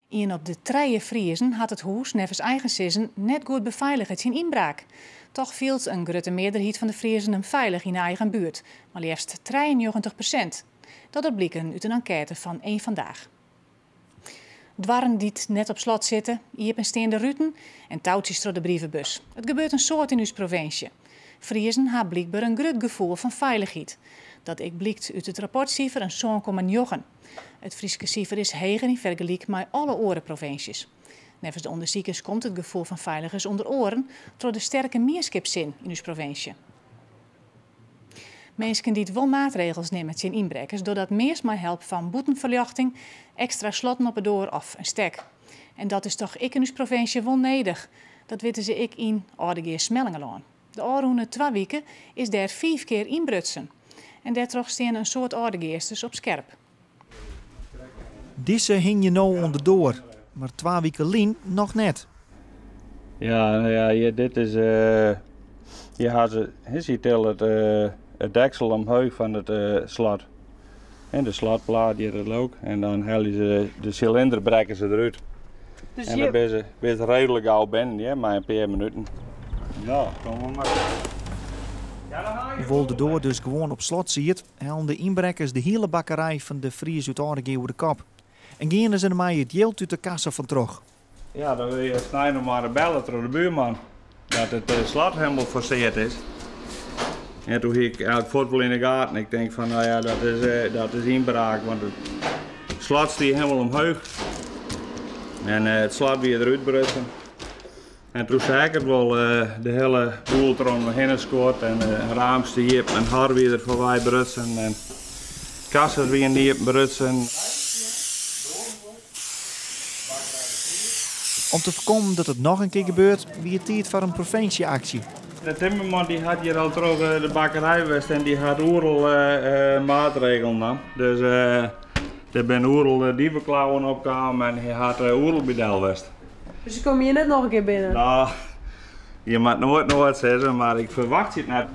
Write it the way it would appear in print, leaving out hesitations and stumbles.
Ien op de trije Friezen hat it hûs neffens eigen sizzen net goed befeilige tsjin ynbraak. Toch fielt in grutte mearderheid fan de Friezen him feilich yn 'e eigen buert, mar leafst 93%. Dat docht bliken út in enkête fan EenVandaag. Doarren dy't net op slot sitte, iepensteande ruten en toutsjes troch de brievebus. It gebeurt in soad yn ús provinsje. Friezen ha blykber in grut gefoel fan feilichheid. Dat ek blykt út it rapportsifer in 7,9. It Fryske sifer is heger yn fergelyk mei alle oare provinsjes. Neffens de ûndersikers komt it gefoel fan feiligens ûnder oaren troch de sterke mienskipssin yn ús provinsje. Minsken dy't wol maatregels nimme tsjin ynbrekkers dogge dat meast mei help fan bûtenferljochting, ekstra slotten op 'e doar of in stek. En dat is toch ek yn ús provinsje wol nedich. Dat witte se ek yn Aldegea Smellingerlân. De ôfrûne twa wiken is dêr fiif kear ynbrutsen. En dêrtroch steane in soad Aldegeasters op skerp. Dizze hingje no oan de doar, mar twa wiken lyn noch net. Ja, no ja, hier, dit is. Hier ha se, hier til it deksel omheech fan it slot. En de slotplaat hier it ook. En dan helje se de silinder brekke se derút. Dus En dan binne se reedlik gau binnen, ja, mei in pear minuten. Ja, kom maar. Hoewol't de doar dus gewoan op slot siet, hellen de ynbrekkers de hiele bakkerij fan de Fries út Aldegea oer de kop. En geane se mei it jild út de kassa fan troch. Ja, dan wurd je snein noch mar belle troch de buorman dat it slot hielendal forsearre is. En doe hie ik eigentlik fuort wol yn de gaten. Ik tink fan, no ja, dat is ynbraak, want it slot stie hielendal omheech. En it slot wie derút brutsen. En doe seach ik it wol, de hiele boel derom hinne skuord en it raam stie iepen en har wie der foarby brutsen en kassas wiene iepen brutsen. Om te foarkommen dat it noch in kear gebeurt, wie it tiid foar in previnsje-aksje. De timmerman dy hat hjir al troch de bakkerij west en dy hat oeral maatregelen naam. Dus der binne oeral dieveklauwen opkaam en hy hat oeral by del west. Dus se komme hjir net noch in kear binnen? No, je moatte noait noait sizze, mar ik ferwachtsje it net.